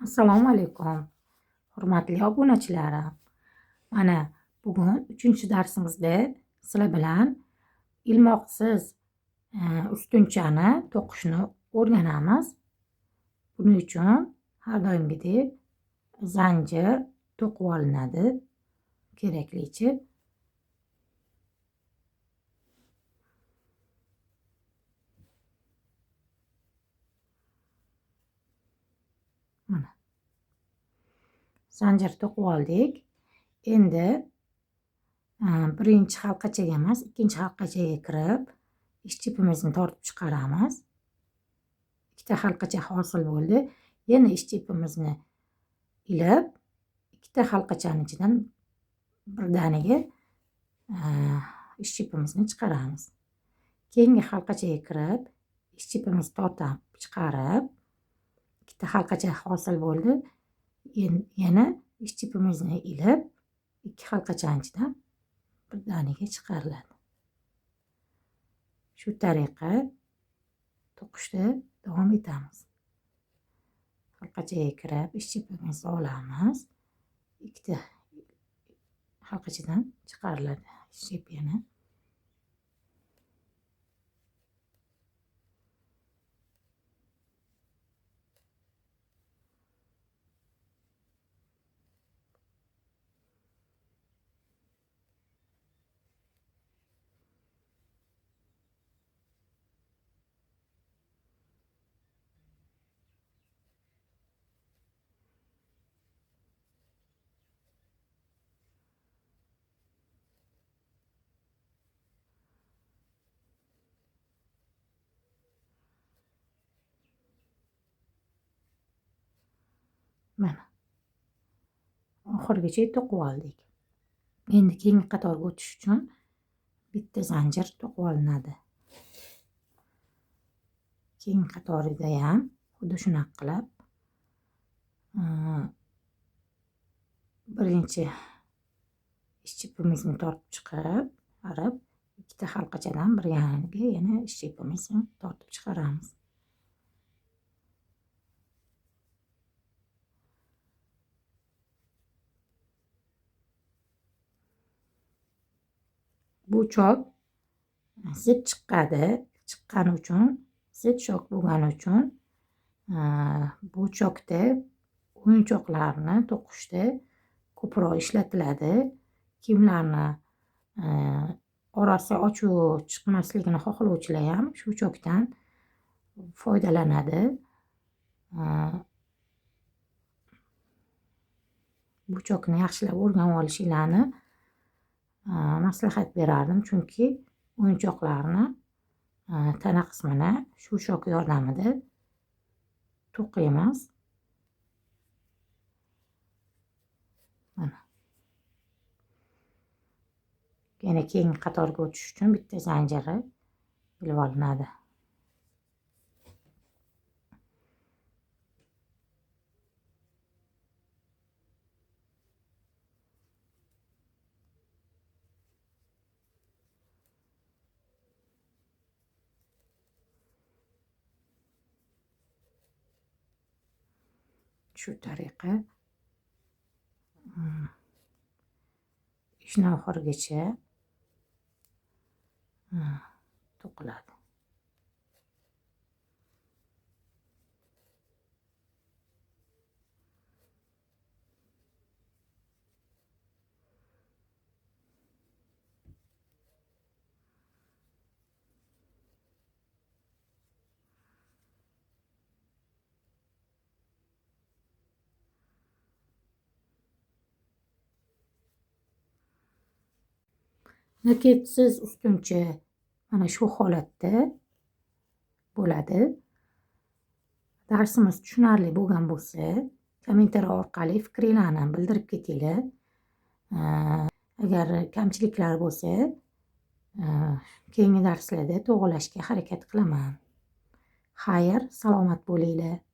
Assalomu alaykum, hurmatli obunachilarim. Mana bugun 3-darsimizda sizlar bilan ilmoqsiz ustunchani to'qishni o'rganamiz. Buning uchun har doimgidek zanjir to'qib olinadi keraklicha. Mana zanjir to'qib oldik. Endi birinchi halqachaga emas, ikkinchi halqachaga kirib ishchi ipimizni tortib chiqaramiz. Ikkita halqacha hosil bo'ldi. Yana ishchi ipimizni ilib, ikkita halqachaning ichidan birdaniga ishchi ipimizni chiqaramiz. Keyingi halqachaga kirib, ishchi ipimizni tortib chiqarib, ikkita halqacha hosil bo'ldi. Yana ishchi ipimizni ilib, ikki halqachaning ichidan birdaniga chiqariladi. Shu tariqa to'qishda davom etamiz. Halqachaga kirib, ishchi ipimizni olamiz. Ikkita halqachadan chiqariladi ishchi ip yana. Mana oxirigacha to'qib oldik. Endi keyingi qatorga o'tish uchun bitta zanjir to'qib olinadi. Keyingi qatorida ham xuddi shunaqa qilib birinchi ishchi ipimizni tortib chiqarib, ikkita halqachadan birganiga yana ishchi ipimizni tortib chiqaramiz. Bu chok zid chiqadi. Chiqqani uchun, zid chok bo'lgani uchun bu chokda o'yinchoqlarni to'qishda ko'proq ishlatiladi. Kiyimlarni orasi ochuv chiqmasligini xohlovchilar ham shu chokdan foydalanadi. Bu chokni yaxshilab o'rganib olishinglarni maslahat berardim, chunki o'yinchoqlarni tana qismini shu chok yordamida to'qiymiz. Mana. Yana keyingi qatorga o'tish uchun bitta zanjiri ilib olinadi. Shu tariqa ishni oxirigacha to'qiladi. Naketsiz ustuncha mana shu holatda bo'ladi. Darsimiz tushunarli bo'lgan bo'lsa, kommentariy orqali fikringlarni bildirib ketinglar. Agar kamchiliklar bo'lsa, keyingi darslarda to'g'rilashga harakat qilaman. Xayr, salomat bo'linglar.